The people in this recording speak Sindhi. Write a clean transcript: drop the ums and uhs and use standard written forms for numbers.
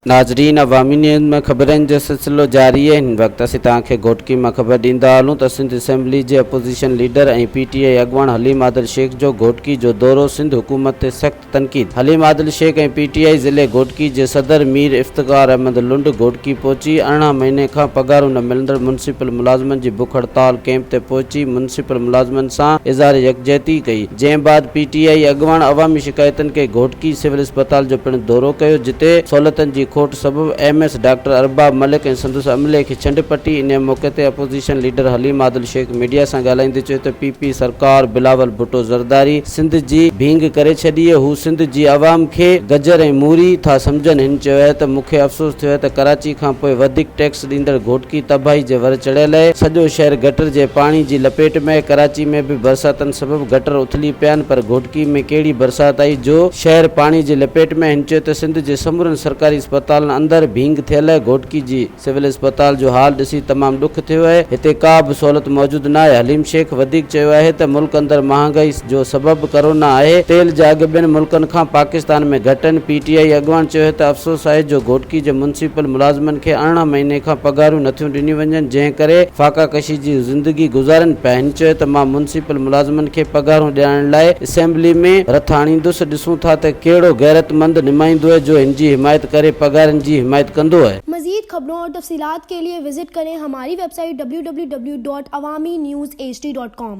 ناظرين عوامي نيوز ۾ خبرن جو سلسلو جاري آهي هن وقت اسين توهان کي گهوٽڪي مان خبر ڏيندا هلون ته سنڌ اسيمبلي جي اپوزيشن ليڊر ۽ پي ٽي آء اڳواڻ حليم عادل شيخ جو گهوٽڪي جو دورو سنڌ حڪومت تي سخت تنقيد حليم عادل شيخ ۽ پي ٽي آء ضلعي گهوٽڪي جي صدر مير افتخار احمد لنڊ گهوٽڪي پهچي 18 مهيني کان پگهارون نه ملندڙ ميونسپل ملازمن جي بک هڙتال ڪئمپ تي پهچي ميونسپل ملازمن سان اظهار يڪجهتي ڪئي جنهن بعد پي ٽي آء اڳواڻ عوامي شڪايتن کي گهوٽڪي سول اسپتال جو پڻ دورو ڪيو جتي سهولتن جي کوٽ سبب M S doctor Arbab Malik ۽ سندس عملي کي ڇنڊ پٽي انهي موقعي تي opposition leader Haleem Adil Sheikh media سان ڳالهائيندي چيو ته پي پي سرڪار بلاول ڀٽو زرداري سنڌ جي ڀينگ ڪري ڇڏي هو سنڌ جي عوام کي گجر ۽ موري ٿا سمجهن هن چيو آهي ته مون کي افسوس ٿيو آهي ته ڪراچي کان پوء وڌيڪ ٽيڪس ڏيندڙ گهوٽڪي تباهي جي ور چڙهيل آهي سڄو شهر گٽر جي پاڻي جي لپيٽ ۾ آهي ڪراچي ۾ به برساتن سبب گٽر اٿلي پيا آهن پر گهوٽڪي ۾ ڪهڙي برسات آئي جو شهر پاڻي جي لپيٽ ۾ آهي هن چيو ته سنڌ جي سمورن سرڪاري اسپتالن اندر ڀينگ ٿيل آهي گهوٽڪي جي سول اسپتال جو حال ڏسي تمام ڏک ٿيو آهي، هتي ڪا به سهولت موجود ناهي، حليم شيخ وڌيڪ چيو آهي ته ملڪ اندر مهانگائي جو سبب ڪرونا آهي، تيل جا اگهه ٻين ملڪن کان پاڪستان ۾ گهٽ آهن، پي ٽي آء اڳواڻ چيو ته افسوس آهي جو گهوٽڪي جي ميونسپل ملازمن کي 18 مهيني کان پگهارون نٿيون ڏنيون وڃن جنهن ڪري فاقا ڪشي جي زندگي گذارين پيا، هن چيو ته مان ميونسپل ملازمن کي پگهارون ڏيارڻ لاء اسيمبلي ۾ رٿ آڻيندس، ڏسون ٿا ته ڪهڙو غيرتمند نمائندو آهي جو هن جي حمايت ڪري پگهارن جي حمايت ڪندو آهي. मजीद खबरों और तफसीलात के लिए विजिट करें हमारी वेबसाइट www.awamiNewsHD.com.